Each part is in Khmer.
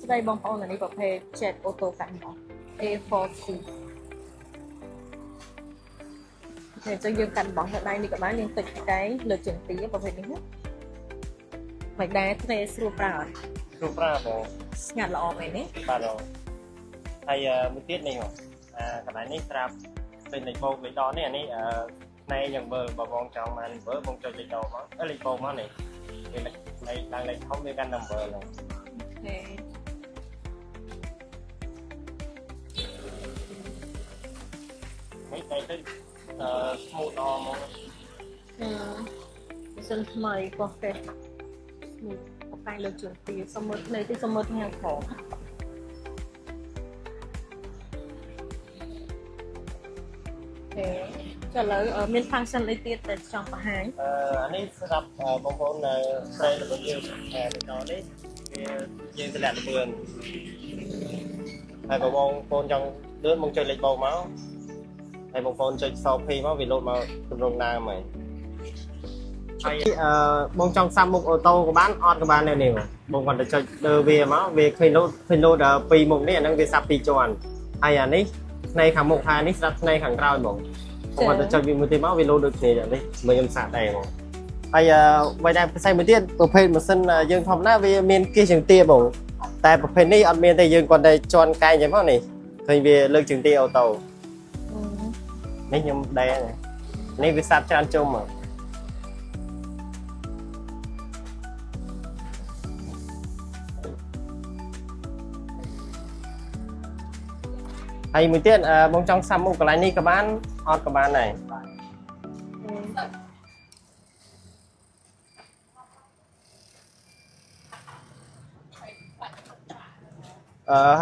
ស្ដីបងប្អូនអានេះប្រភេទ Jet Auto កាត់មក A4C អញ្ចឹងយើងកាន់បោះនៅដៃនេះក៏បានយើងតិចកែងលើកជើងទីប្រភេទនេះណាមិនដែរធ្នេស្រួលប្រើអត់ស្រួលប្រើបងស្ងាត់ល្អមែនទេបាទបងហើយមួយទៀតនេះអាកន្លែងនេះស្រាប់ពេញលេខបូកលេខដនេះអានេះផ្នែកយ៉ាងមើលបើបងចង់បានមើលបងចុចលេខដមកលេខបូកមកនេះវាលេខឡើងលេខធំវាកាន់ number ហ្នឹងអូខេនេះតែទៅ smooth ល្អមកម៉ាស៊ីនថ្មីកោះទេ smooth តែលើជើងទីសុំមើលភ្នែកទីសុំមើលខាងក្រោមអូខេចុះឥឡូវមាន function អីទៀតដែលចង់បង្ហាញអានេះសម្រាប់បងប្អូននៅស្រែរបស់យើងតែដល់នេះវាយើងតម្លាក់លឿនហើយបងប្អូនចង់លឿនបងចុចលេខបូកមកហើយបងប្អូនចុចស P មកវាលោតមកទម្រង់ដើមហើយហើយបងចង់សាប់មុខអូតូក៏បានអត់ក៏បានដែរនេះបងគាត់ទៅចុចលើវាមកវាឃើញលោតឃើញលោតពីរមុខនេះអាហ្នឹងវាសាប់ពីរជាន់ហើយអានេះផ្នែកខាងមុខហើយនេះស្រាប់ផ្នែកខាងក្រោយបងបងគាត់ទៅចុចវាមួយទៀតមកវាលោតដូចគ្នានេះមើលខ្ញុំសាកដែរបងហើយអ្វីដែលពិសេសមួយទៀតប្រភេទម៉ាស៊ីនយើងធម្មតាវាមានគៀសជើងទាបងតែប្រភេទនេះអត់មានទេយើងគាត់តែជន់កែងចឹងមកនេះឃើញវាលើកជើងទាអូតូនេះខ្ញុំដែរនេះវាសាប់ច្រើនជុំមកហើយមួយទៀតបងចង់សាប់មុខកន្លែងនេះក៏បានអត់ក៏បានដែរ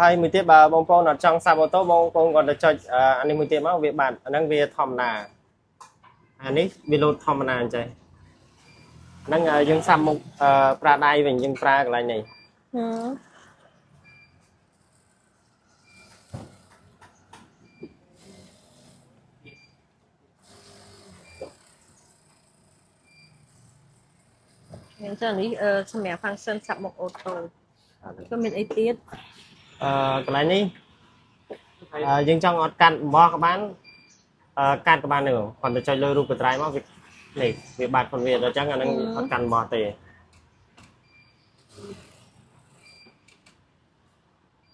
ហើយមួយទៀតបើបងប្អូនអត់ចង់សាប់អូតូបងប្អូនគាត់ទៅចុចអានេះមួយទៀតមកវាបាត់អាហ្នឹងវាធម្មតាអានេះវាលោតធម្មតាអញ្ចឹងហ្នឹងយើងសាប់មុខប្រើដៃវិញយើងប្រើកន្លែងនេះអញ្ចឹងនេះសម្រាប់ function សាប់មុខអូតូក៏មានអីទៀតកន្លែងនេះយើងចង់អត់កាត់អំបោះក៏បានកាត់ក៏បានដែរគាត់ទៅចុចលើរូបកត្រៃមកវានេះវាបាត់ខ្លួនវាដល់អញ្ចឹងអានឹងអត់កាន់អំបោះទេ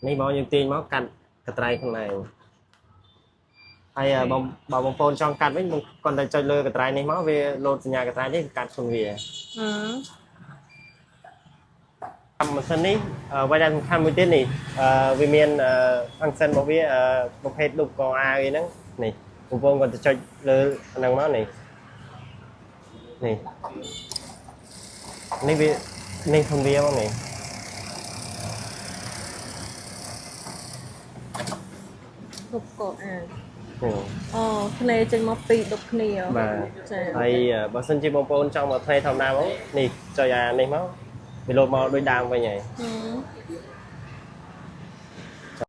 នេះមកយើងទាញមកកាត់កត្រៃខ្លួនឯងហើយបើបងប្អូនចង់កាត់វិញគាត់ទៅចុចលើកត្រៃនេះមកវាលោតសញ្ញាកត្រៃនេះកាត់ខ្លួនវាម៉ាស៊ីននេះអ្វីដែលសំខាន់មួយទៀតនេះវាមាន function របស់វាប្រភេទឌុបកអាវអីហ្នឹងនេះបងប្អូនគាត់ទៅចុចលើហ្នឹងមកនេះនេះនេះវានេះខ្លួនវាមកនេះឌុបកអាវអូធ្នេចេញមកពីរឌុបគ្នាបាទហើយបើសិនជាបងប្អូនចង់មកធ្នេធម្មតាមកនេះចុចអានេះមកវាលោតមកដូចដើមវិញហើយ